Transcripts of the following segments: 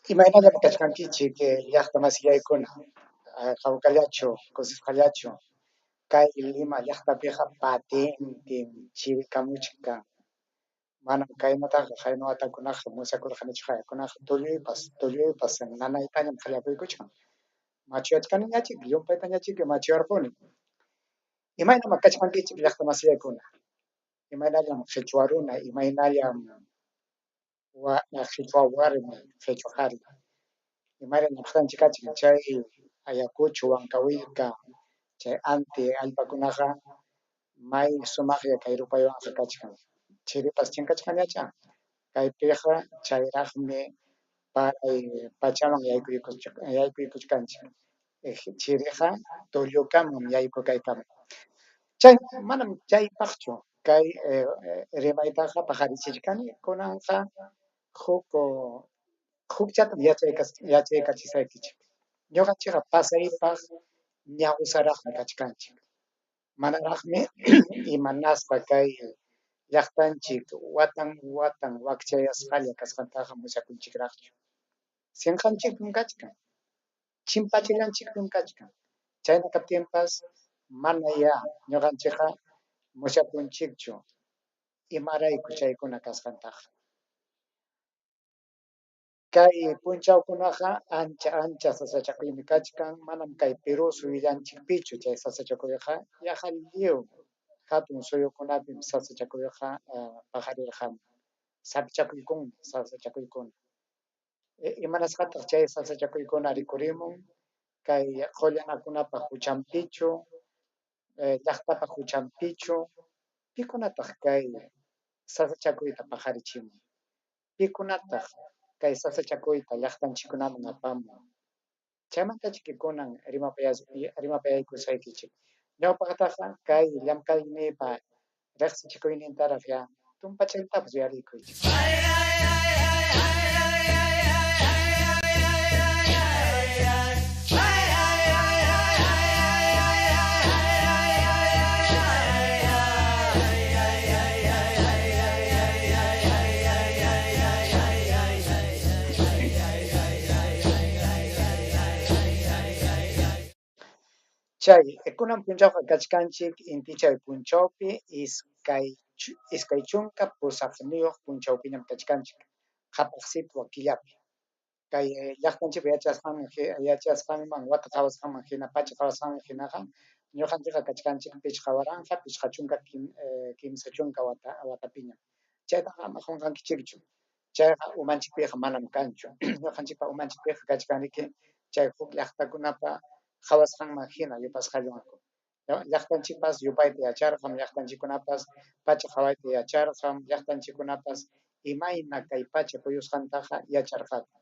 Imaynallam kachkankichik llaqta masillaykuna, hawkallachu, kusisqallachu? Kay Lima llaqtapiqa patintim chirikamuchkan. Manam kaynataqa qayna watakunaqa musyakurqanichu, kunanqa tulluypas nanaytañam qallapuykuchkan. Machuyachkaniñachik, llumpaytañachik machuyarquni. Imaynam kachkankichik llaqta masillaykuna? Imaynallam qichwa runa, imaynallam qichwa warmi, qichwa qhari? Imaynam llaqtanchik kachkan chay Ayacucho, Huancavelica, chay anti allpakunaqa may sumaqlla kay rupaywanqa kachkan. Chiripas chinkachkanñachá. Kaypiqa chayraqmi paray pachaman yaykuykuchkanchik. Chiriqa tullukamam yaykukaykamun. Chay manam chaypaqchu kay rimaytaqa paqarichichkani, kunanqa hukchatam yachaykachisaykichik. Ñuqanchikqa pasaypaq ñawsaraqmi kachkanchik. Manaraqmi imanasqa kay llaqtanchik watan watan wakchayasqalla kasqantaqa musyakunchikraqchu. Sinqanchikpim kachkan, chimpachillanchikpim kachkan. Chayna kaptinpas manayá ñuqanchikqa musyakunchikchu imarayku chaykuna kasqantaqa. Kay punchawkunaqa ancha ancha sasachakuymi kachkan, manam kay Perú suyullanchikpichu chay sasachakuyqa, yaqa lliw hatun suyukunapim sasachakuyqa paqarirqamun. Sapichakuykunmi sasachakuykuna. Imanasqataq chay sasachakuykuna rikurimun? Kay qullanakunapa huchanpichu, llaqtapa huchanpichu, pikunataq kay sasachakuyta paqarichimun? Pikunataq kay sasachakuyta llaqtanchikkunaman apamun? Chaymantachiki kunan rimapayaykusaykichik. Ñawpaqtaqa kay llamkayniypa riqsichikuynintaraq ya tumpachaytapas uyarikuychik. Chay kunan punchawqa kachkanchik intichay punchawpi 28 punchawpiñam kachkanchik qhapaq sitwa killapi. Kay llaqtanchikpa yachasqanman, wata qhawasqanman hina, pacha qhawasqanman hinaqa ñuqanchikqa kachkanchik 5053 watapiñam. Chaytaqa ama qunqankichikchu. Chayqa umanchikpiqa manam kanchu. Ñuqanchikpa umanchikpiqa kachkanriki chay huk llaqtakunapa qhawasqanman hina yupasqallanku. Llaqtanchikpas yupayta yacharqam, llaqtanchikkunapas pacha qhawayta yacharqam, llaqtanchikkunapas imayna kay pacha kuyusqantaqa yacharqaku.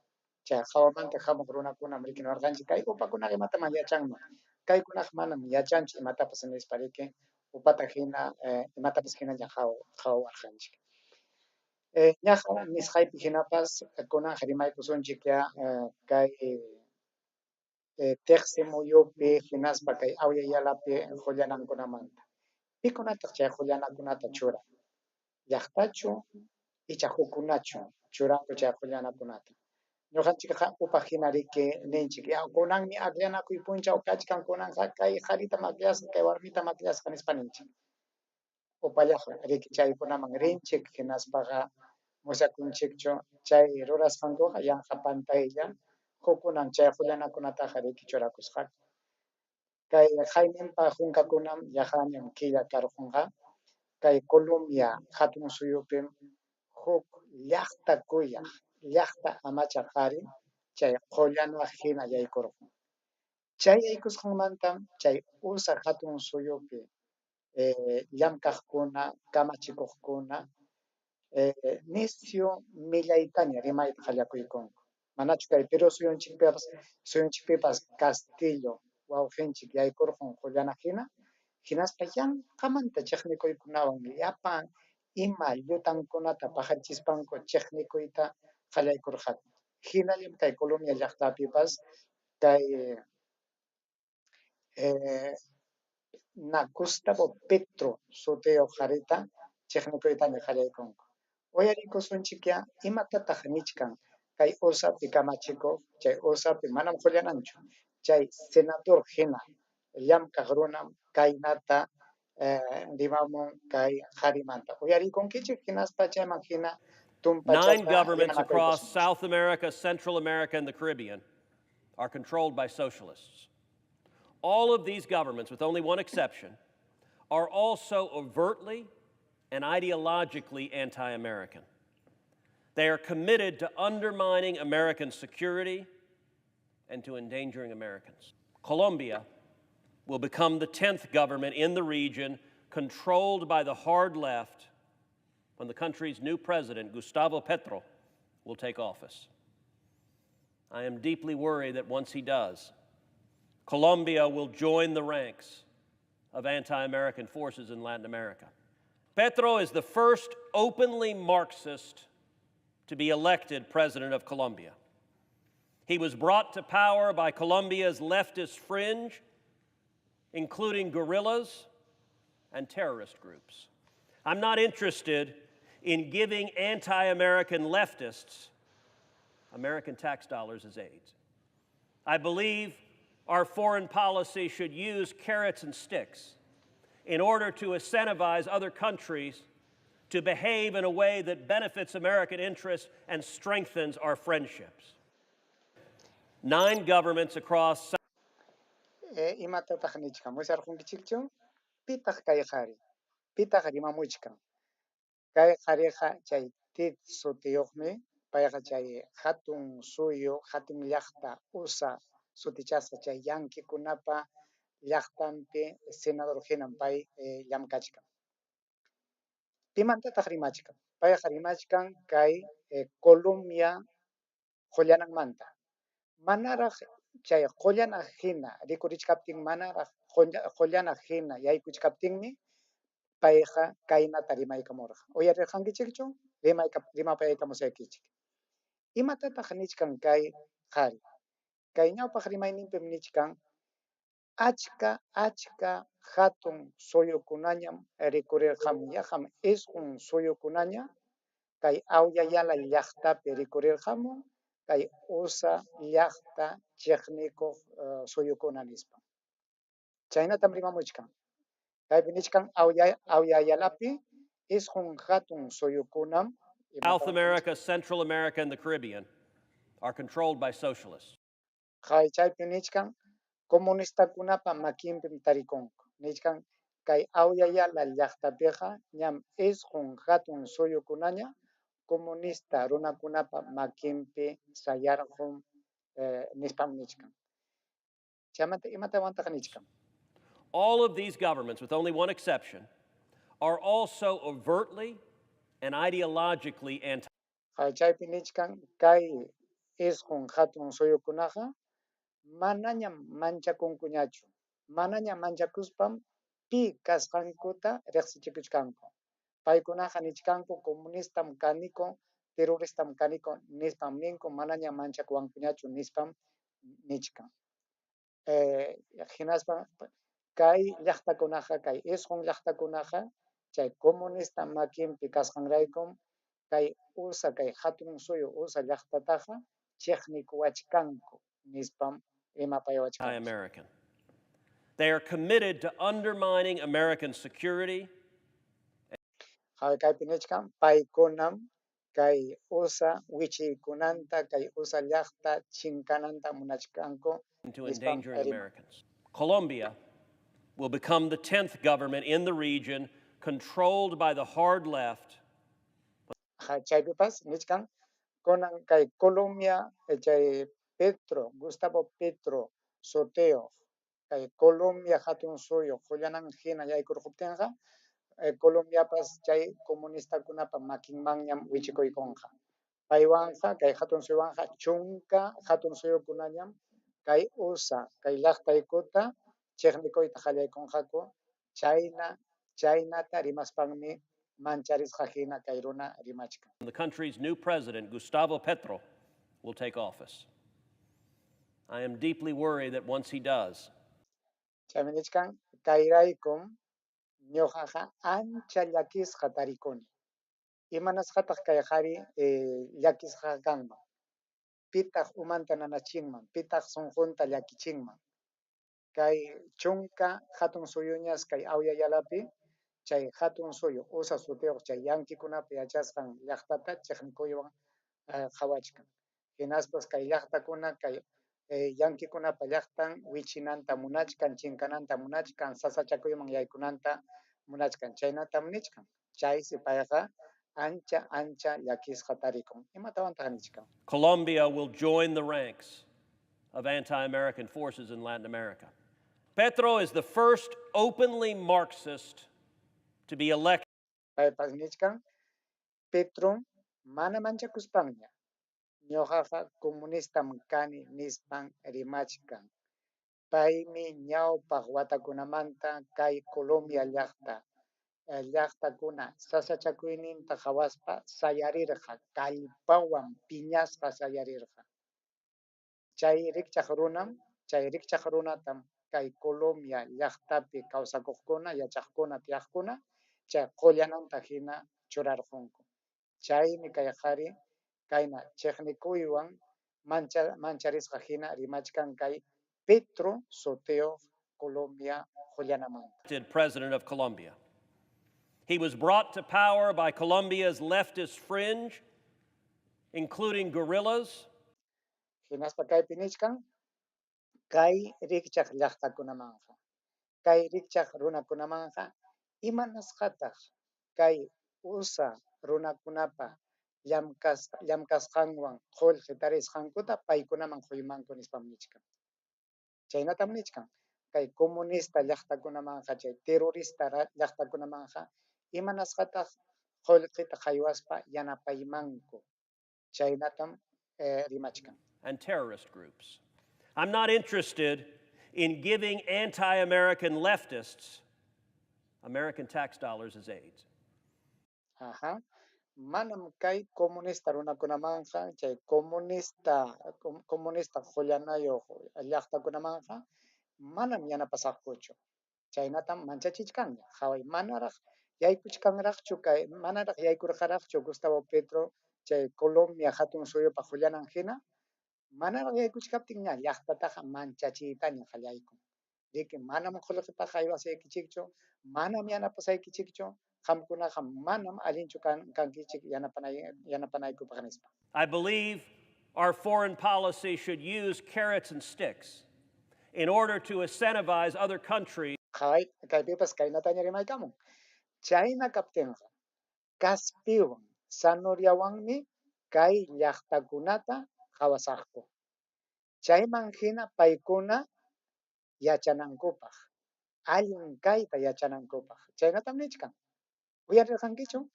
Chay hawamanta hamuq runakunam riki niwarqanchik, kay upakunaqa imataman yachanman, kaykunaqa manam yachanchu imatapas nispa riki upata hina imatapas hinalla qhawawarqanchik. Ñaqa nisqaypi hinapas kunanqa rimaykusunchik ya kay tiqsi muyupi hinaspa kay Awya Yalapi qullanankunamanta. Pikunataq chay qullanakunata churan? Llaqtachu icha hukkunachu churanku chay qullanakunata? Ñuqanchikqa upa hina riki ninchik, ya kunanmi akllanakuy punchaw kachkan, kunanqa kay qharitam akllasqa, kay warmitam akllasqa nispa ninchik. Upallaqa riki chaykunaman rinchik hinaspaqa musyakunchikchu chay rurasqankuqa yanqa pantaylla, hukkunam chay qullanakunataqa riki churakusqaku. Kay Jaimenpa hunkakunam yaqañam killa karqunqa, kay Colombia hatun suyupim huk llaqta kuyaq, llaqta amachaq qhari chay qullana hina yaykurqun. Chay yaykusqanmantam chay USA hatun suyupi llamkaqkuna, kamachikuqkuna nisyu millaytaña rimayta qallakuykunku. Manachu kay Perú suyunchikpipas Castillo wawqinchik yaykurqun qullana hina, hinaspa yanqamanta chiqnikuykunawan llapa ima llutankunata paqarichispanku chiqnikuyta qallaykurqaku. Hinallam kay Colombia llaqtapipas kay Gustavo Petro sutiyuq qharita chiqnikuytaña qallaykunku. Uyarikusunchikyá imatataq nichkan Kay USApi kamachikuq, chay USApi manam qullananchu. Chay senador hina llamkaq runam kaynata rimamun kay qarimanta. Uyarikunkichik hinaspa chayman hina Nine tumpachata governments across rimanakuykusunchik. South America, Central America, and the Caribbean are controlled by socialists. All of these governments, with only one exception, are also overtly and ideologically anti American. They are committed to undermining American security and to endangering Americans. Colombia will become the 10th government in the region controlled by the hard left when the country's new president, Gustavo Petro, will take office. I am deeply worried that once he does, Colombia will join the ranks of anti American forces in Latin America. Petro is the first openly Marxist to be elected president of Colombia. He was brought to power by Colombia's leftist fringe, including guerrillas and terrorist groups. I'm not interested in giving anti American leftists American tax dollars as aids. I believe our foreign policy should use carrots and sticks in order to incentivize other countries to behave in a way that benefits American interests and strengthens our friendships. Nine governments across Imatataq nichkan? Musarqunkichikchu? Pitaq kay qari? Pitaq rimamuchkan? Kay qariqa chay Tit sutiyuqmi, payqa chay hatun suyu, hatun llaqta USA sutichasqa chay yanquikunapa llaqtanpi senador hinam pay llamkachkan. Pimantataq rimachkan? Payqa rimachkan kay Colombia qullananmanta. Manaraq chay qullana hina rikurichkaptin, manaraq qullana hina yaykuchkaptinmi payqa kaynata rimaykamurqa. Uyarirqankichikchu? Rimapayaykamusaykichik. Imatataq nichkan kay qari? Kay ñawpaq rimayninpim nichkan achka achka hatun suyukunañam rikurirqamun, yaqam 9 suyukunaña kay Awya Yala llaqtapi rikurirqamun, kay USA llaqta chiqnikuq suyukuna nispa. Chaynatam rimamuchkan. Kaypi nichkan Awya Yalapi 9 hatun suyukunam. South America, Central America, and the Caribbean are controlled by socialists. Kay chaypi nichkan comunistakunapa makinpim tarikunku. Nichkan kay Awya Yala llaqtapiqa ñam 9 hatun suyukunaña comunista runakunapa makinpi sayarqun nispam nichkan. Chaymanta imatawantaq nichkan? All of these governments, with only one exception, are also overtly and ideologically anti Chaypi nichkan kay 9 hatun suyukunaqa manañam manchakunkuñachu. Manañam manchakuspam pi kasqankuta riqsichikuchkanku. Paykunaqa nichkanku comunistam kaniko, terroristam kaniko nispam ninku, manañam manchakuwankuñachu nispam nichkan. Hinaspa kay llaqtakunaqa, kay 9 llaqtakunaqa chay comunista makinpi kasqanraykum kay USA, kay hatun suyu USA llaqtataqa chiqnikuwachkanku nispam rimapayawachkanku. American. They are committed to undermining American security. Kaypi nichkan paykunam kay USA wichiykunanta, kay USA llaqta chinkananta munachkanku to nispam endangering riman. Americans. Colombia will become the 10th government in the region controlled by the hard left. Chaypipas nichkan kunan kay Colombia, chay Petro, Gustavo Petro sutiyuq kay Colombia hatun suyu qullanan hina yaykurquptinqa, Colombiapas chay comunistakunapa makinmanñam wichikuykunqa. Paywanqa kay hatun suyuwanqa 10 hatun suyukunañam kay USA, kay llaqtaykuta chiqnikuyta qallaykunqaku. Chaynata rimaspanmi mancharisqa hina kay runa rimachkan. The country's new president, Gustavo Petro, will take office. I am deeply worried that once he does, Chaymi nichkan kayraykum ñuqaqa ancha llakisqa tarikuni. Imanasqataq kay qari llakisqa kanman? Pitaq umanta nanachinman? Pitaq sunqunta llakichinman? Kay 10 hatun suyuñas kay Awya Yalapi, chay hatun suyu USA sutiyuq chay yanquikunapa yachasqan llaqtata chiqnikuywan qhawachkan. Hinaspas kay llaqtakuna kay yanquikunapa llaqtan wichinanta munachkan, chinkananta munachkan, sasachakuyman yaykunanta munachkan. Chaynatam nichkan. Chaysi payqa ancha ancha llakisqa tarikun. Imatawantaq nichkan? Colombia will join the ranks of anti-American forces in Latin America. Petro is the first openly Marxist to be elected. Paypas nichkan, Petro mana manchakuspanña ñuqaqa comunistam kani nispan rimachkan. Paymi ñawpaq watakunamanta kay Colombia llaqta llaqtakuna sasachakuyninta qhawaspa sayarirqa, kallpawan piñasqa sayarirqa. Chay rikchaq runam, chay rikchaq runatam kay Colombia llaqtapi kawsakuqkuna, yachaqkuna, tiyaqkuna chay qullananta hina churarqunku. Chaymi kay qhari kayna chiqnikuywan mancharisqa hina rimachkan kay Petro sutiyuq Colombia qullanamanta. President of Colombia. He was brought to power by Colombia's leftist fringe, including guerrillas. Hinaspa kaypi nichkan, kay rikchaq llaqtakunamanqa, kay rikchaq runakunamanqa, imanasqataq kay USA runakunapa llamkasqanwan qullqi tarisqankuta paykunaman quymanku nispam nichkan. Chaynatam nichkan. Kay comunista llaqtakunamanqa, chay terrorista llaqtakunamanqa, imanasqataq qullqita haywaspa yanapaymanku. Chaynatam rimachkan. And terrorist groups. I'm not interested in giving anti-American leftists American tax dollars as aids. Aha. Manam kay comunista runakunamanqa, chay comunista qullanayuq llaqtakunamanqa manam yanapasaqkuchu. Chaynatam manchachichkanña. Qhaway, manaraq yaykuchkanraqchu kay, manaraq yaykurqaraqchu Gustavo Petro chay Colombia hatun suyupa qullanan hina, manaraq yaykuchkaptinña llaqtataqa manchachiytaña qallaykun. Riki manam qullqitaqa haywasaykichikchu, manam yanapasaykichikchu, qamkunaqa manam allinchu kankichik yanapanaykupaq nispa. I believe our foreign policy should use carrots and sticks in order to incentivize other countries. Qhaway, kaypipas kaynataña rimaykamun. Chayna kaptinqa kaspiwan zanahoriawanmi kay llaqtakunata qhawasaqku. Chayman hina paykuna yachanankupaq, allin kayta yachanankupaq. Chaynatam nichkan. Uyarirqankichu?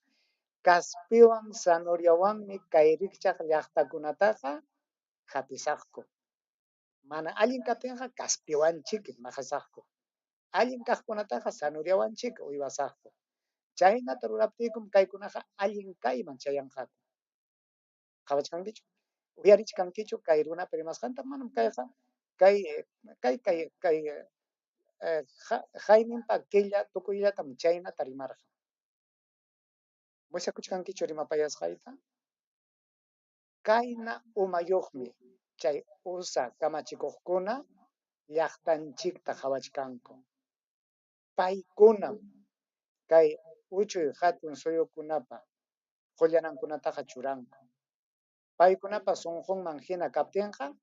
Kaspiwan zanahoriawanmi kay rikchaq llaqtakunataqa hapisaqku. Mana allin kaptinqa kaspiwanchik maqasaqku. Allin kaqkunataqa zanahoriawanchik uywasaqku. Chaynata ruraptiykum kaykunaqa allin kayman chayanqaku. Qhawachkankichu? Uyarichkankichu kay runapa rimasqanta? Manam kayqa kay kay kay kay hayninpa killa tukuyllatam chaynata rimarqa. Musyakuchkankichu rimapayasqayta? Kayna umayuqmi chay USA kamachikuqkuna llaqtanchikta qhawachkanku. Paykunam kay uchuy hatun suyukunapa qullanankunataqa churanku. Paykunapa sunqunman hina kaptinqa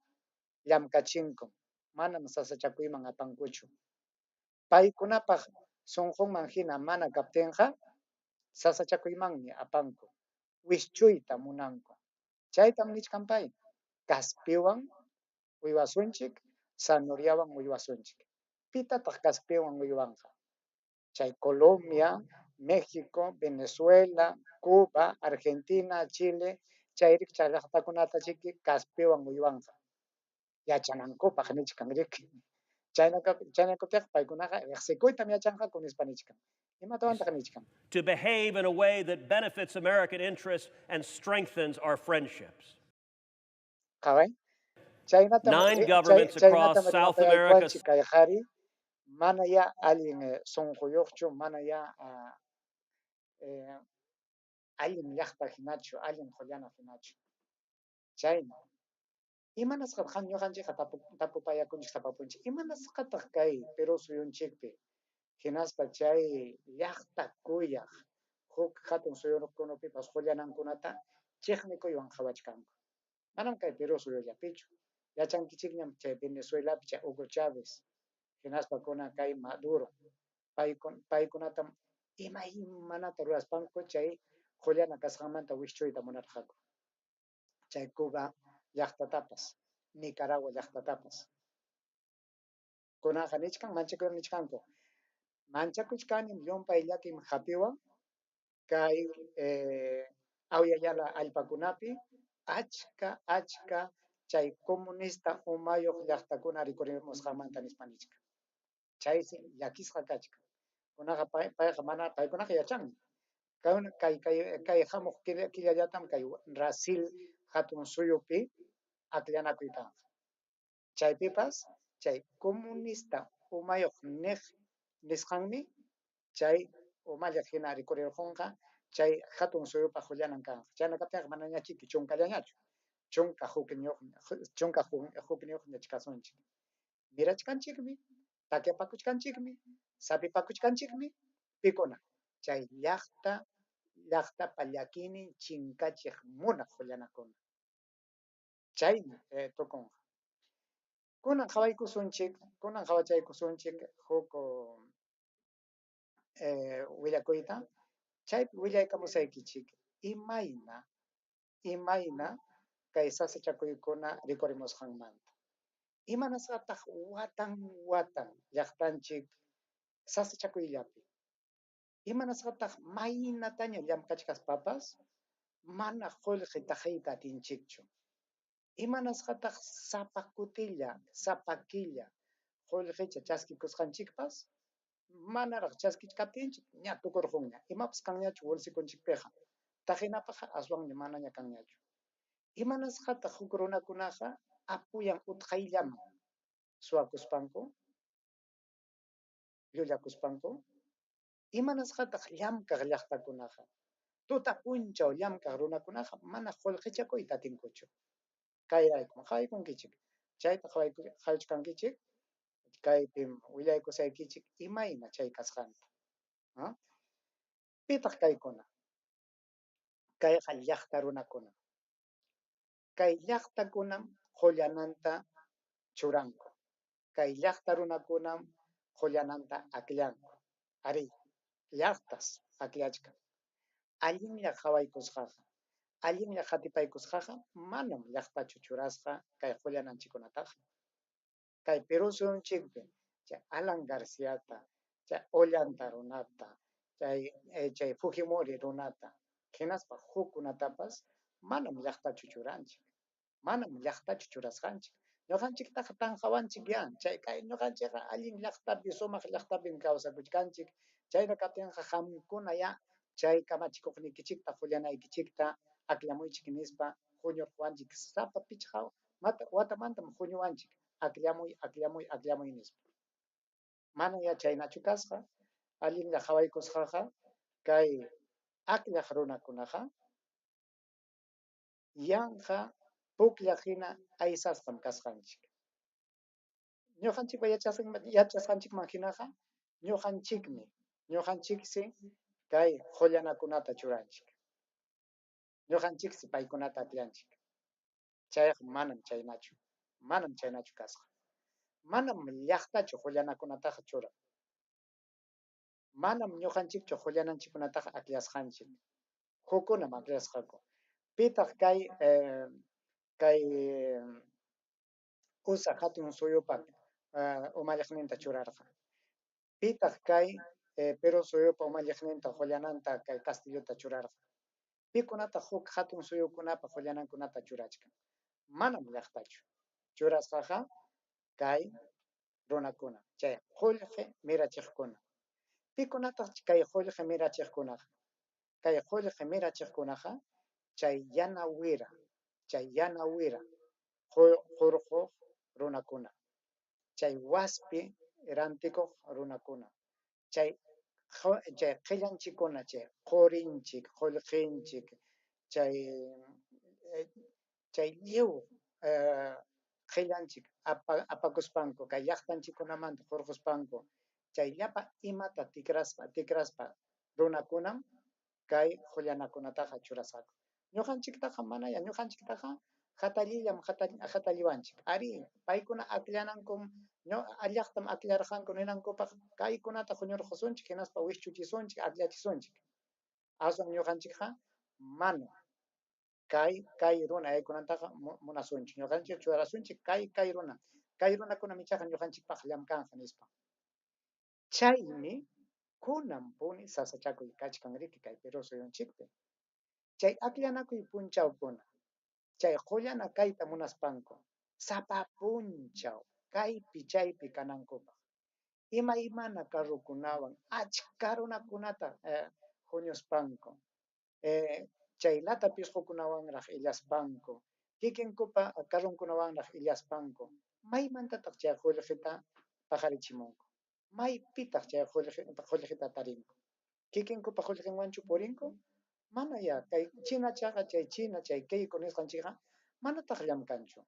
llamkachinkum, manam sasachakuyman apankuchu. Paykunapaq sunqunman hina mana kaptinqa sasachakuymanmi apanku, wischuyta munanku. Chaytam nichkan pay, kaspiwan uywasunchik, zanahoriawan uywasunchik. Pitataq kaspiwan uywanqa? Chay Colombia, México, Venezuela, Cuba, Argentina, Chile, chay rikchaq llaqtakunata chiki kaspiwan uywanqa. Yachanankupaq nichkan riki. Chayna kaptinqa paykunaqa riqsikuytam yachanqaku nispa nichkan. Imatawantaq nichkan? To behave in a way that benefits American interests and strengthens our friendships. Qhaway. 9 governments across South America. Kay qhari mana ya allin sunquyuqchu, mana ya allin llaqta hinachu, allin qullana hinachu. Chayna. Imanasqataq ñuqanchikqa tapupayakunchik sapapunchik? Imanasqataq kay Perú suyunchikpi hinaspa chay llaqta kuyaq huk hatun suyukunapipas qullanankunata chiqnikuywan qhawachkanku? Manam kay Perú suyullapichu. Yachankichikñam chay Venezuelapi chay Hugo Chávez hinaspa kunan kay Maduro. Paykunatam imaymanata ruraspanku chay qullana kasqanmanta wischuyta munarqaku. Chay Cuba llaqtatapas, Nicaragua llaqtatapas. Kunanqa nichkan, manchakuywan nichkanku. Manchakuchkanim llumpay llakim hapiwan kay Awya allpakunapi achka achka chay comunista umayuq llaqtakuna rikurimusqanmanta nispa nichkan. Chaysi llakisqa kachkan. Kunaqa payqa mana paykunaqa yachanmi. Kay hamuq killallatam kay Brasil hatun suyupi akllanakuy kanqa. Chaypipas chay comunista umayuq niq nisqanmi chay umalliq hina rikurirqunqa chay hatun suyupaq qullanan kanqa. Chayna kaptinqa manañachiki chunkallañachu. 11ñach kasunchik. Mirachkanchikmi, takyapakuchkanchikmi, sapipakuchkanchikmi, pikuna chay llaqtapa llakiynin chinkachiq munaq qullanakuna. Chaymi tukunqa. Kunan qhawaykusunchik, kunan qhawachaykusunchik huk willakuyta, chaypi willaykamusaykichik imayna kay sasachakuykuna rikurimusqanmanta. Imanasqataq watan watan llaqtanchik sasachakuyllapi? Imanasqataq maynataña llamk'achkaspapas mana qullqi taqiyta atinchikchu? Imanasqataq sapa kutilla, sapa killa qullqicha chaskikusqanchikpas manaraq chaskichkaptinchik ña tukurqunña? Imapas kanñachu bolsikunchikpiqa? Taqinapaqqa aswanña manaña kanñachu. Imanasqataq huk runakunaqa apuyan utqayllaman suwakuspanku, llullakuspanku? Imanasqataq llamk'aq llaqtakunaqa, tuta punchaw llamk'aq runakunaqa mana qullqichakuyta atinkuchu? Kayraykum qhawaykunkichik. Chayta qhawachkankichik, kaypim willaykusaykichik imayna chay kasqanta. Pitaq kaykuna? Kayqa llaqta runakuna. Kay llaqtakunam qullananta churanku. Kay llaqta runakunam qullananta akllanku. Arí, llaqtas akllachkan. Allinlla qhawaykusqaqa, allinlla qatipaykusqaqa manam llaqtachu churasqa kay qullananchikkunataqa. Kay Perú suyunchikpi chay Alan Garciata, chay Ollanta runata, chay Fujimori runata, hinaspa hukkunatapas manam llaqtachu churanchik. Manam llaqtachu churasqanchik. Ñuqanchiktaqa tanqawanchik ya. Chay kay ñuqanchikqa allin llaqtapi, sumaq llaqtapim kawsakuchkanchik. Chayna kaptinqa qamkuna ya chay kamachikuqnikichikta qullanaykichikta akllamuychik nispa huñurquwanchik. Sapa pichqa watamantam huñuwanchik. Akllamuy, akllamuy, akllamuy nispa. Mana ya chaynachu kasqa. Allinlla qhawaykusqaqa kay akllaq runakunaqa yanqa pukllaq hina aysasqam kasqanchik. Ñuqanchikpa yachasqanchikman hinaqa ñuqanchiksi kay qullanakunata churanchik. Ñuqanchiksi paykunata akllanchik. Chayqa manam chaynachu. Manam chaynachu kasqa. Manam llaqtachu qullanakunataqa churan. Manam ñuqanchikchu qullananchikkunataqa akllasqanchik. Hukkunam akllasqaku. Pitaq kay USA hatun suyupa umalliqninta churarqa? Pitaq kay Perú suyupa umalliqninta qullananta kay Castillota churarqa? Pikunataq huk hatun suyukunapa qullanankunata churachkan? Manam llaqtachu. Churasqaqa kay runakuna, chay qullqi mirachiqkuna. Pikunataq kay qullqi mirachiqkunaqa? Kay qullqi mirachiqkunaqa chay yana wira qurquq runakuna, chay waspi rantikuq runakuna, chay qillanchikkuna, chay qurinchik, qullqinchik, chay lliw Qillanchik apakuspanku, kay llaqtanchikkunamanta hurquspanku, chay llapa imata tikraspa runakunam kay qullanakunataqa churasqaku. Ñuqanchiktaqa manaya, ñuqanchiktaqa hatallillam hatalliwanchik. Arí, paykuna akllanankum, llaqtam akllarqanku ninankupaq kaykunata huñurqusunchik hinaspa wischuchisunchik, akllachisunchik. Aswan ñuqanchikqa mana kay runa yaykunantaqa munasunchik. Ñuqanchik churasunchik kay runa. Kay runakunam ichaqa ñuqanchikpaq llamkanqa nispa. Chaymi kunanpuni sasachakuy kachkan riki kay Perú suyunchikpi. Chay akllanakuy punchawkuna, chay qullana kayta munaspanku, sapa punchaw kaypi chaypi kanankupaq. Imaymana carrokunawan achka runakunata huñuspanku, chay lata pisqukunawanraq illaspanku, kikinkupa carronkunawanraq illaspanku, maymantataq chay qullqita paqarichimunku? Maypitaq chay qullqita tarinku? Kikinkupa qullqinwanchu purinku? Manayá, kay chinachaqa, chay china, chay Keiko nisqanchikqa manataq llamkanchu.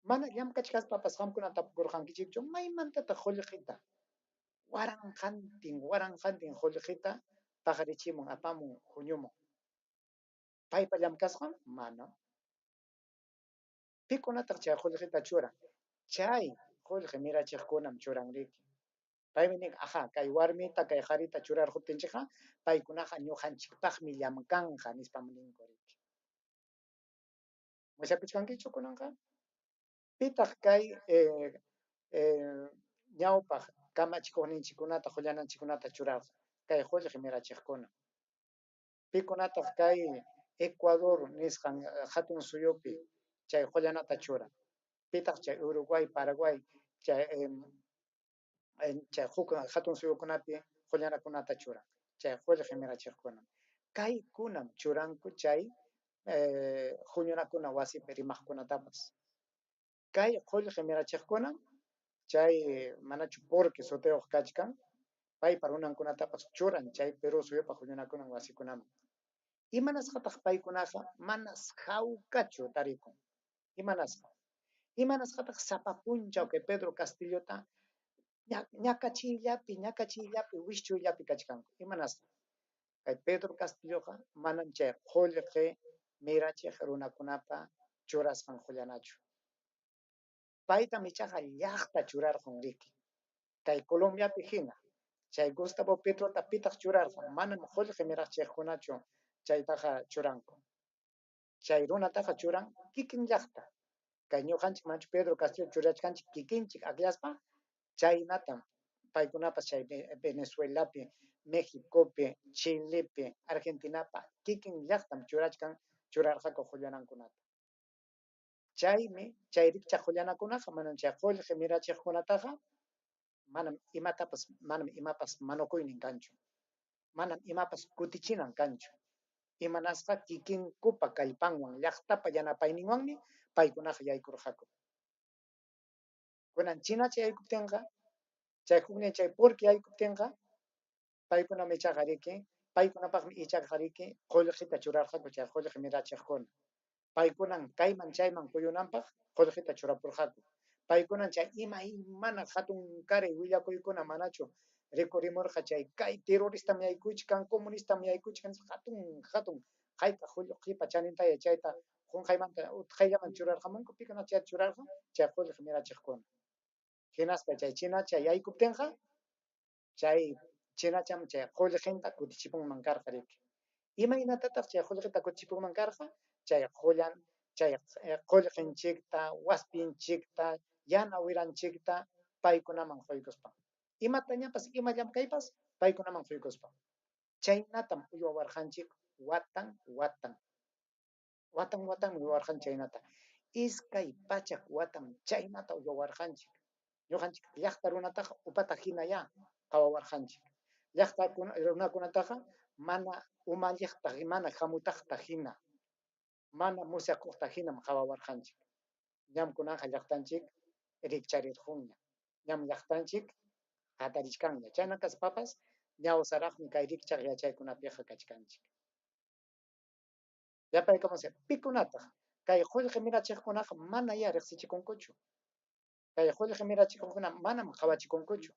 Mana llamkachkaspapas qamkuna tapukurqankichikchu, maymantataq qullqita waranqantin, waranqantin qullqita paqarichimun, apamun, huñumun? Paypa llamkasqan? Mana. Pikunataq chay qullqita churan? Chay qullqi mirachiqkunam churan riki. Paymi nin, aja, kay warmita, kay qarita churarquptinchikqa, paykunaqa ñuqanchikpaqmi llamkanqa nispam ninku riki. Musyakuchkankichu kunanqa? Pitaq kay ñawpaq kamachikuqninchikkunata, qullananchikkunata churarqa? Kay qullqi mirachiqkuna. Pikunataq kay Ecuador nisqan hatun suyupi chay qullanata churan? Pitaq chay Uruguay, Paraguay, chay huk hatun suyukunapi qullanakunata churan? Chay qullqi mirachiqkunam. Kaykunam churanku chay huñunakuna wasipi rimaqkunatapas. Kay qullqi mirachiqkunam chay manachu porque sutiyuq kachkan, paypa runankunatapas churan chay Perú suyupa huñunakunan wasikunaman. Imanasqataq paykunaqa manas hawkachu tarikun? Imanasqa? Imanasqataq sapa punchaw kay Pedro Castillota ñakachiyllapi, ñakachiyllapi, wischuyllapi kachkanku? Imanasqa? Kay Pedro Castilloqa manam chay qullqi mirachiq runakunapa churasqan qullanachu. Paytam ichaqa llaqta churarqun riki. Kay Colombiapi hina, chay Gustavo Petrota pitaq churarqa? Manam qullqi mirachiqkunachu chaytaqa churanku. Chay runataqa churan kikin llaqta. Kay ñuqanchik manchu Pedro Castillo churachkanchik kikinchik akllaspa, chaynatam paykunapas chay Venezuelapi, Mexicopi, Chilepi, Argentinapa kikin llaqtam churachkan, churarqaku qullanankunata. Chaymi chay rikchaq qullanakunaqa manam chay qullqi mirachiqkunataqa manam imatapas, manam imapas manukuynin kanchu. Manam imapas kutichinan kanchu. Imanasqa kikinkupa kallpanwan, llaqtapa yanapayninwanmi paykunaqa yaykurqaku. Kunan chinacha yaykuptinqa, chay huknin chay porque yaykuptinqa, paykunam ichaqa riki, paykunapaqmi ichaqa riki qullqita churarqaku chay qullqi mirachiqkuna. Paykunan kayman chayman kuyunanpaq qullqita churapurqaku. Paykunan chay imaymana hatunkaray willakuykuna manachu rikurimurqa chay kay terroristam yaykuchkan, comunistam yaykuchkan, hatun hatun hayka qullqipa chanintaya chayta qunqaymanta utqayllaman churarqamunku, pikuna chayta churarqa chay qullqi mirachiqkuna. Hinaspa chay chinacha yaykuptinqa, chay chinacham chay qullqinta kutichipunman karqa riki. Imaynatataq chay qullqita kutichipunman karqa? Chay qullan, chay qullqinchikta, waspinchikta, yana wiranchikta paykunaman quykuspa. Imatañapas, ima llamkaypas paykunaman quykuspa. Chaynatam uywawarqanchik watan watan. Watan watanmi uywawarqanchik chaynata. 200 watam chaynata uywawarqanchik. Ñuqanchik llaqta runataqa upata hinayá qawawarqanchik. Llaqta runakunataqa mana umalliqta, mana hamutaqta hina, mana musyakuqta hinam qawawarqanchik. Ñam kunanqa llaqtanchik rikcharirqunña. Ñam llaqtanchik hatarichkanña. Chayna kaspapas ñawsaraqmi kay rikchaq yachaykunapiqa kachkanchik. Yapaykamusaq, pikunataq Kay qullqi mirachiqkunaqa manayá riqsichikunkuchu. Kay qullqi mirachikuqkuna manam qawachikunkuchu.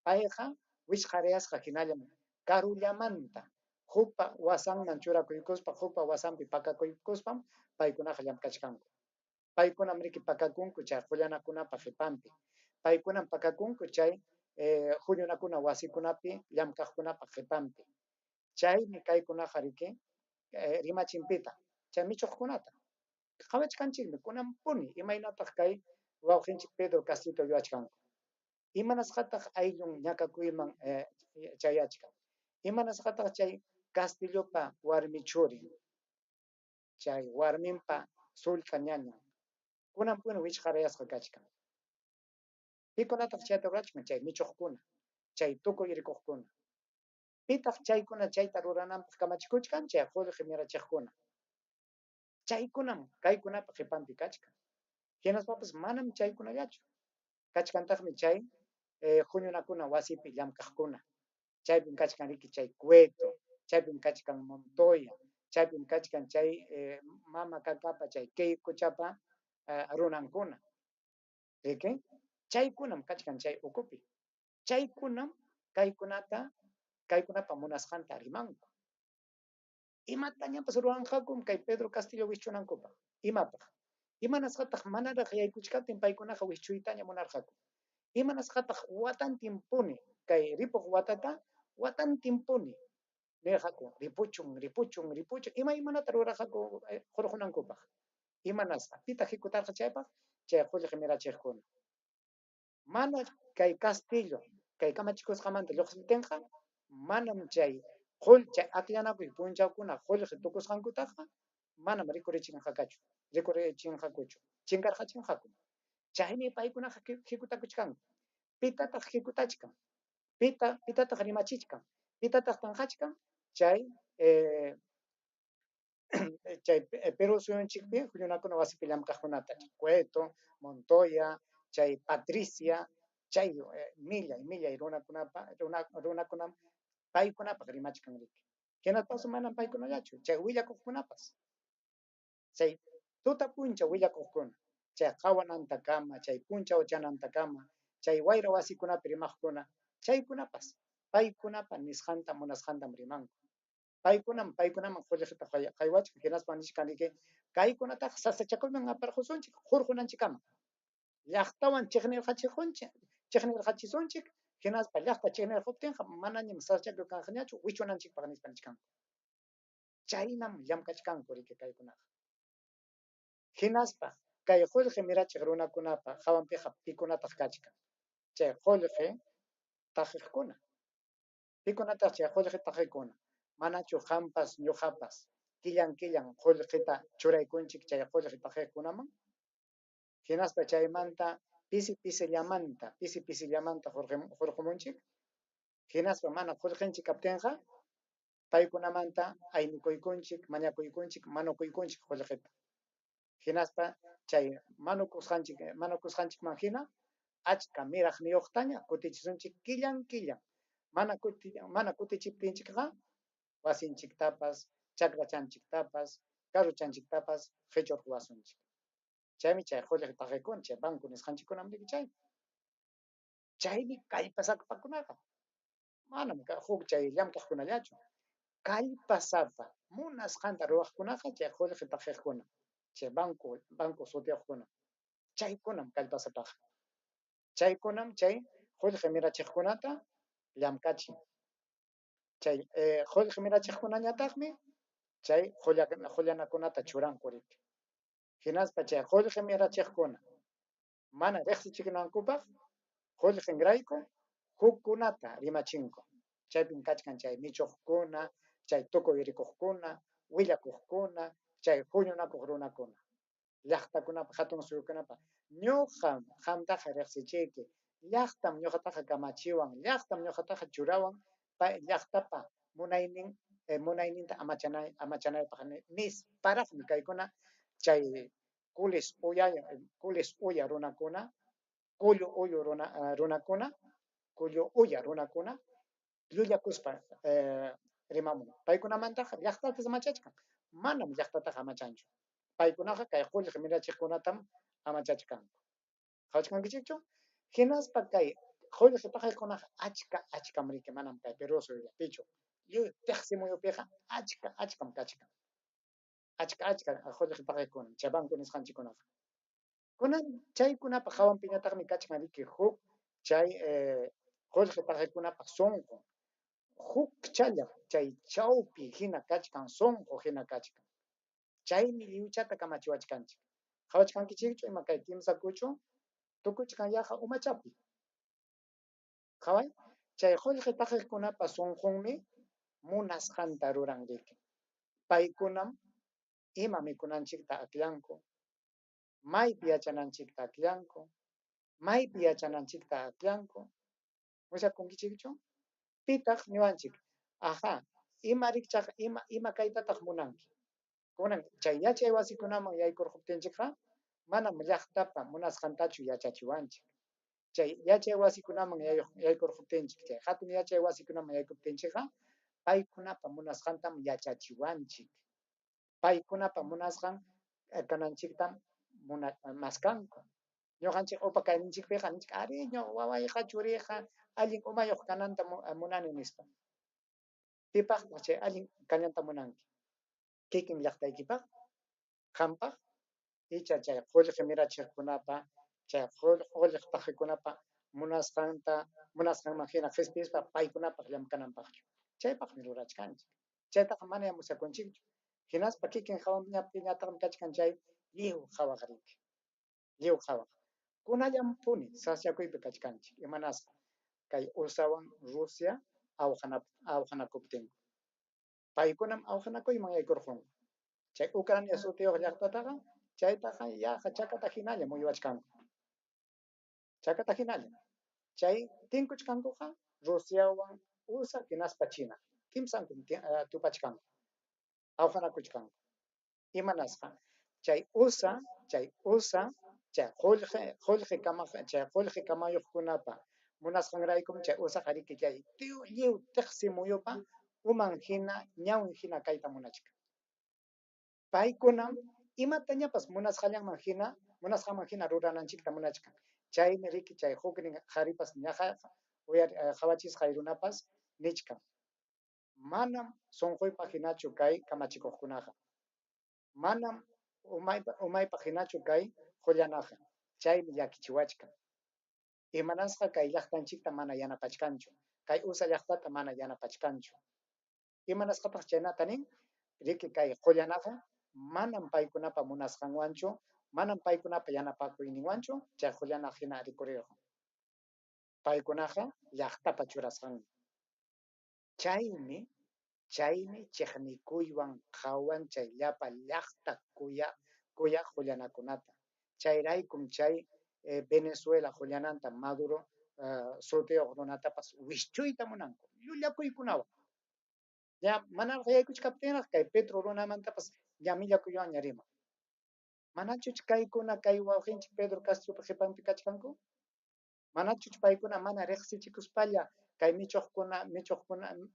Payqa wichqarayasqa hinallam karullamanta hukpa wasanman churakuykuspa, hukpa wasanpi pakakuykuspam paykunaqa llamkachkanku. Paykunam riki pakakunku chay qullanakunapa qipanpi. Paykunam pakakunku chay huñunakuna wasikunapi llamkaqkunapa qipanpi. Chaymi kaykunaqa riki rimachinpita chay michuqkunata. Qawachkanchikmi kunanpuni imaynataq kay wawqinchik Pedro Castillota uywachkanku. Imanasqataq ayllun ñakakuyman chayachkan. Imanasqataq chay Castillopa warmi churin, chay warminpa sullka ñañan, kunanpuni wichqarayasqa kachkan. Pikunataq chayta rurachkan? Chay michuqkuna, chay tukuy rikuqkuna. Pitaq chaykuna chayta rurananpaq kamachikuchkan? Chay qullqi mirachiqkuna. Chaykunam kaykunapa qipanpi kachkan. Hinaspapas manam chaykunallachu. Kachkantaqmi chay huñunakuna wasipi llamkaqkuna. Chaypim kachkan riki chay Cueto, chaypim kachkan Montoya, chaypim kachkan chay Mama Kakapa, chay Keicochapa runankuna. Riki? Chaykunam kachkan chay ukupi. Chaykunam kaykunata, kaykunapa munasqanta rimanku. Imatañapas ruranqakum kay Pedro Castillo wischunankupaq. Imapaq? Imanasqataq manaraq yaykuchkaptin paykunaqa wischuytaña munarqaku? Imanasqataq watantinpuni kay ripuq watata watantinpuni nirqaku ripuchun, ripuchun, ripuchun, imaymanata rurarqaku hurqunankupaq? Imanasqa? Pitaq hikutarqa chaypaq? Chay qullqi mirachiqkuna. Mana kay Castillo kay kamachikusqamanta lluqsiptinqa manam chay chay akllanakuy punchawkuna qullqi tukusqankutaqa manam rikurichinqakuchu, rikurichinqakuchu, chinkarqachinqaku. Chaymi paykunaqa hikutakuchkanku. Pitataq hikutachkan? Pitataq rimachichkan? Pitataq tanqachkan? Chay chay Perú suyunchikpi huñunakuna wasipi llamkaqkunata, Cueto, Montoya, chay Patricia, chay millay millay runakunapa runakunam paykunapaq rimachkan riki. Hinaspapas manam paykunallachu, chay willakuqkunapas. Chay tuta punchaw willakuqkuna, chay qawanantakama, chay punchaw chanantakama, chay wayra wasikunapi rimaqkuna, chaykunapas paykunapa nisqanta munasqantam rimanku. Paykunam paykunaman qullqita haywachkan, hinaspa nichkan riki kaykunataqa sasachakuyman aparqusunchik hurqunanchikkama. Llaqtawan chiqnirqachisunchik, hinaspa llaqta chiqnirquptinqa manañam sasachakuy kanqañachu wichunanchikpaq nispa nichkanku. Chaynam llamkachkanku riki kaykunaqa. Hinaspa kay qullqi mirachiq runakunapa hawanpiqa pikunataq kachkan? Chay qullqi taqiqkuna. Pikunataq chay qullqi taqiqkuna? Manachu qampas ñuqapas killan killan qullqita churaykunchik chay qullqi taqiqkunaman? Hinaspa chaymanta pisi pisillamanta, pisi pisillamanta hurqumunchik. Hinaspa mana qullqinchik kaptinqa paykunamanta aynikuykunchik, mañakuykunchik, manukuykunchik qullqita. Hinaspa chay manukusqanchikman hina achka miraqniyuqtaña kutichisunchik killan killan. Mana kutichiptinchikqa wasinchiktapas, chakrachanchiktapas, carrochanchiktapas qichurquwasunchik. Chaymi chay qullqi taqiqkuna, chay banco nisqanchikkunam riki chay. Chaymi kallpasapakunaqa. Manam huk chay llamkaqkunallachu. Kallpasapa munasqanta ruwaqkunaqa chay qullqi taqiqkuna, chay banco sutiyuqkuna. Chaykunam kallpasapaqa. Chaykunam chay qullqi mirachiqkunata llamkachin. Chay qullqi mirachiqkunañataqmi chay qullanakunata churanku riki. Hinaspa chay qullqi mirachiqkuna mana riqsichikunankupaq qullqinrayku hukkunata rimachinku. Chaypim kachkan chay michuqkuna, chay tukuy rikuqkuna, willakuqkuna, chay huñunakuq runakuna. Llaqtakunapa, hatun suyukunapa, ñuqam qamtaqa riqsichiyki, llaqtam ñuqataqa kamachiwan, llaqtam ñuqataqa churawan, pay llaqtapa munaynin munayninta amachanaypaq nisparaqmi kaykuna chay kulis uya runakuna, kullu uyu runakuna, kullu uya runakuna llullakuspa rimamun. Paykunamantaqa llaqtata amachachkan, manam llaqtataqa amachanchu. Paykunaqa kay qullqi mirachiqkunatam amachachkanku. Qawachkankichikchu? Hinaspa kay qullqi paqiqkunaqa achka achkam riki, manam kay Perú suyullapichu. Lliw tiqsi muyupiqa achka achkam kachkan. Achka achka qullqi paqiqkuna, chay banco nisqanchikkunaqa. Kunan chaykunapa hawanpiñataqmi kachkan riki huk chay qullqi paqiqkunapa sunqun. Hukchallam chay chawpi hina kachkan, sunqu hina kachkan. Chaymi lliwchata kamachiwachkanchik. Qawachkankichikchu ima kay kimsa kuchu tukuchkan yaqa umachapi. Qaway, chay qullqi paqiqkunapa sunqunmi munasqanta ruran riki. Paykunam ima mikunanchikta akllanku, maypi yachananchikta akllanku, maypi yachananchikta akllanku. Musyakunkichikchu? Pitaq ñuqanchik? Ajá, ima rikchaq ima kaytataq munanki? Kunan chay yachay wasikunaman yaykurquptinchikqa manam llaqtapa munasqantachu yachachiwanchik. Chay yachay wasikunaman yaykurquptinchik, chay hatun yachay wasikunaman yaykuptinchikqa paykunapa munasqantam yachachiwanchik. Paykunapa munasqan kananchiktam maskanku. Ñuqanchik upa kayninchikpiqa ninchik, ari wawayqa churiyqa allin umayuq kananta munani nispa. Pipaqtaq chay allin kananta munanki? Kikin llaqtaykipaq, qampaq, icha chay qullqi mirachiqkunapa, chay qullqi paqikunapa munasqanman hina qispispa paykunapaq llamkananpaqchu. Chaypaqmi rurachkanchik. Chaytaqa manam musyakunchikchu. Hinaspa kikin hawanpiñataqmi kachkan chay lliw qhawaq riki. Lliw qhawaq. Kunallanpuni sasyakuypi kachkanchik. Imanasqa kay USAwan Rusia awqanakuptinku. Paykunam awqanakuyman yaykurqunku. Chay Ucrania sutiyuq llaqtataqa chaytaqa yaqa chakata hinalla muyuwachkanku. Chakata hinalla. Chay tinkuchkankuqa Rusiawan USA hinaspa China. Kimsankum tupachkanku. Awqanakuchkanku. Imanasqa chay USA, chay chay qullqi kamayuqkunapa munasqanraykum chay USAqa riki chay lliw tiqsi muyupa uman hina, ñawin hina kayta munachkan. Paykunam imatañapas munasqanman hina rurananchikta munachkan. Chaymi riki chay huknin qharipas ñaqa qhawachisqay runapas nichkan. Manam sunquypaq hinachu kay kamachikuqkunaqa. Manam umaypaq hinachu kay qullanaqa. Chaymi llakichiwachkan. Imanasqa kay llaqtanchikta mana yanapachkanchu. Kay USA llaqtata mana yanapachkanchu. Imanasqataq chaynata nin? Riki kay qullanaqa manam paykunapa munasqanwanchu, manam paykunapa yanapakuyninwanchu chay qullana hina rikurirqun. Paykunaqa llaqtapa churasqanmi. Chaymi chiqnikuywan qhawan chay llapa llaqta kuyaq qullanakunata. Chayraykum chay Venezuela qullananta Maduro sutiyuq runatapas wischuyta munanku, llullakuykunawan. Ya manaraq yaykuchkaptinraq kay Petro runamantapas ya millakuywanña riman. Manachuch kaykuna kay wawqinchik Pedro Castropa qipanpi kachkanku? Manachuch paykuna mana riqsichikuspalla kay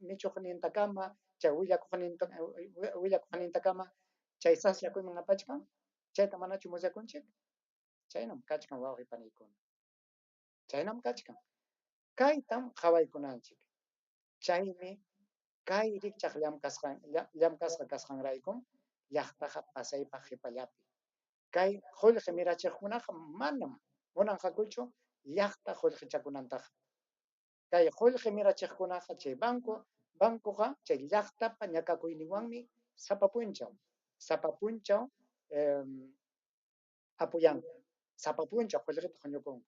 michuqnintakama, chay willakuqnintakama chay sasyakuyman apachkan? Chayta manachu musyakunchik? Chaynam kachkan wawqi paniykuna. Chaynam kachkan. Kaytam qhawaykunanchik. Chaymi kay rikchaq llamkasqa kasqanraykum llaqtaqa pasaypaq qipallapi. Kay qullqi mirachiqkunaqa manam munanqakuchu llaqta qullqichakunantaqa. Kay qullqi mirachiqkunaqa chay bancoqa chay llaqtapa ñakakuyninwanmi sapa punchaw apuyanku. Sapa punchaw qullqita huñukunku.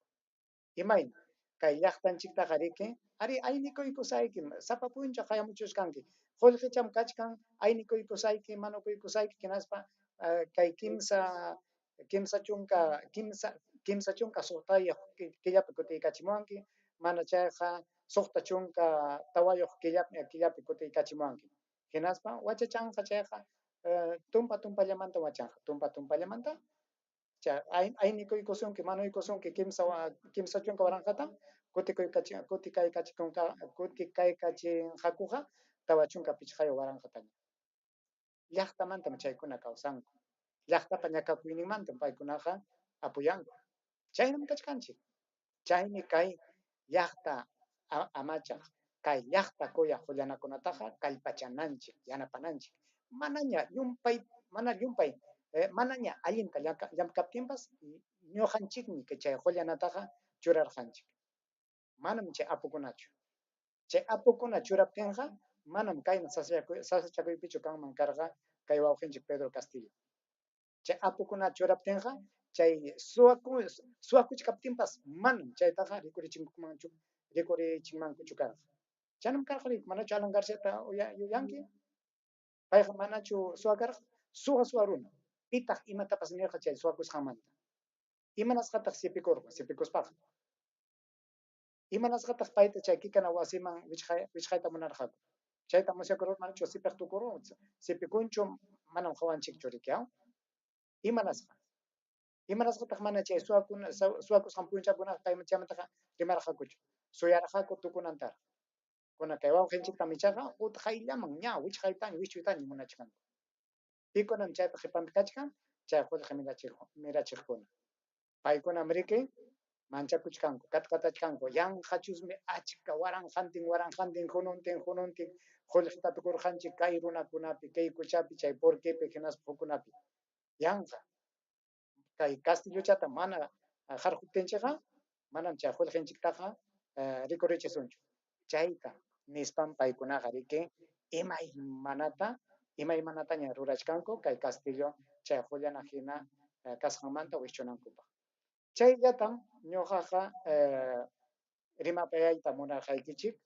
Imayna? Kay llaqtanchiktaqa riki, ari aynikuykusayki, sapa punchaw qayamuchusqanki. Qullqicham kachkan, aynikuykusayki, manukuykusayki, hinaspa kay 36 killapi kutiykachimuwanki, mana chayqa 64 killapi kutiykachimuwanki. Hinaspa wachachanqa chayqa tumpa tumpallamanta wachanqa, tumpa tumpallamanta chay aynikuykusunki, manuykusunki 30 waranqata kutikaykachinqakuqa 45 waranqataña. Llaqtamantam chaykuna kawsanku. Llaqtapa ñakakuyninmantam paykunaqa apoyanku. Chaynam kachkanchik. Chaymi kay llaqta amachaq, kay llaqta kuyaq qullanakunataqa kallpachananchik, yanapananchik. Manaña llumpay, mana llumpay, manaña allinta llamkaptinpas ñuqanchikmi chay qullanataqa churarqanchik. Manam chay apukunachu. Chay apukuna churaptinqa manam kayna sasachakuypichu kanman karqa kay wawqinchik Pedro Castillo. Chay apukuna churaptinqa chay suwakuchkaptinpas manam chaytaqa rikurichinmankuchu karqa. Chaynam karqa, manachu Alan Garciata yuyanki? Payqa manachu suwa karqa? Suwa suwa runa. Pitaq imatapas nirqa chay suwakusqanmanta? Imanasqataq sipikurqa? Sipikuspaqa. Imanasqataq payta chay kikana wasiman wichqayta munarqaku? Chayta musyakurqa manachu sipiq tukurun? Sipikunchu manam qawanchikchu riki, aw? Imanasqa? Imanasqataq mana chay suwakusqan punchawkunaqa chaymantaqa rimarqakuchu? Suyarqaku tukunantaraq. Kuna kay wawqinchiktam ichaqa utqayllaman ña wichqaytaña wischuytaña munachkanku. Pikunam chaypa qipanpi kachkan? Chay qullqi mirachiqkuna. Paykunam riki manchakuchkanku, katkatachkanku, yanqachusmi achka waranqantin waranqantin hununtin hununtin qullqita tukurqanchik kay runakunapi, kay kuchapi, chay porquepi hinaspa hukkunapi. Yanqa. Kay Castillochata mana harquptinchikqa manam chay qullqinchiktaqa rikurichisunchu. Chayta nispam paykunaqa riki imaymanataña rurachkanku kay Castillo chay qullana hina kasqanmanta wischunankupaq. Chayllatam ñuqaqa rimapayayta munarqaykichik.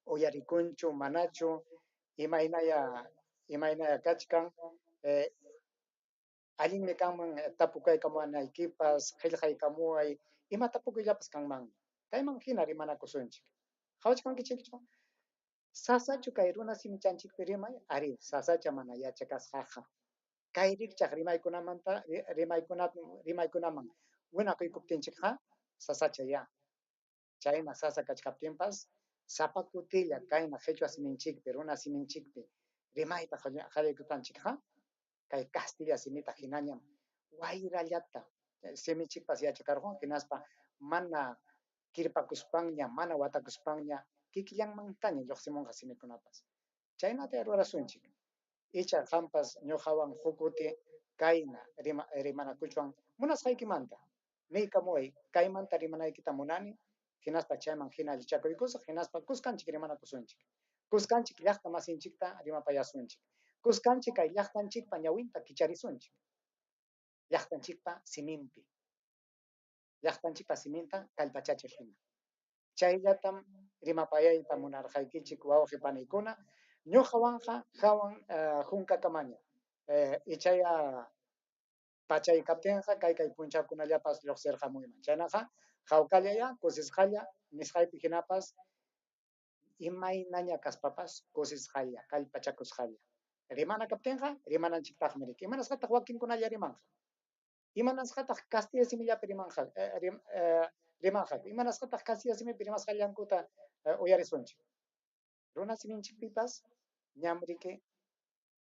Uyarikunchu, manachu, imaynaya kachkan, allinmi kanman tapukaykamuwanaykipas, qillqaykamuway, ima tapukuyllapas kanmanmi. Kayman hina rimanakusunchik. Qhawachkankichikchu? Sasachu kay runa simichanchikpi rimay? Ari, sasacha mana yachakasqaqa. Kay rikchaq rimaykunamanta rimaykunaman winakuykuptinchikqa sasacha ya. Chayna sasa kachkaptinpas sapa kutilla kayna qhichwa siminchikpi, runa siminchikpi rimayta qallaykupanchikqa kay kastilla simita hinañam wayrallata simichikpas yachakarqun hinaspa mana kirpakuspanña, mana watakuspanña kikillanmantaña lluqsimunqa simikunapas. Chaynata rurasunchik. Icha qampas ñuqawan huk kuti kayna rimanakuchwan munasqaykimanta. Niykamuway kaymanta rimanaykita munani, hinaspa chayman hina allichakuykusaq, hinaspa kuskanchik rimanakusunchik. Kuskanchik llaqta masinchikta rimapayasunchik. Kuskanchik kay llaqtanchikpa ñawinta kicharisunchik. Llaqtanchikpa siminpi. Llaqtanchikpa siminta kallpachachiq hina. Chayllatam rimapayayta munarqaykichik wawqi paniykuna. Ñuqawanqa hawan hunkakamaña. Ichaya pachay kaptinqa kay punchawkunallapas lluqsirqamuyman. Chaynaqa hawkallaya, kusisqalla nisqaypi hinapas imaynaña kaspapas kusisqalla, kallpachakusqalla. Rimana kaptinqa rimananchiktaqmi riki. Imanasqataq wakinkunalla rimanqa? Imanasqataq kastilla simillapi rimanqa rimanqaku? Imanasqataq kastilla simipi rimasqallankuta uyarisunchik? Runa siminchikpipas ñam riki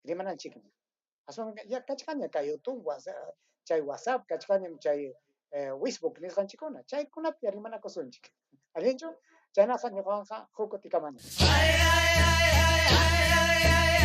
rimananchikmi. Aswan ya kachkaña kay YouTube, chay WhatsApp, kachkañam chay Facebook nisqanchikkuna. Chaykunapi rimanakusunchik. Allinchu? Chaynaqa ñuqawanqa huk kutikamaña. Ay, ay, ay, ay, ay, ay, ay.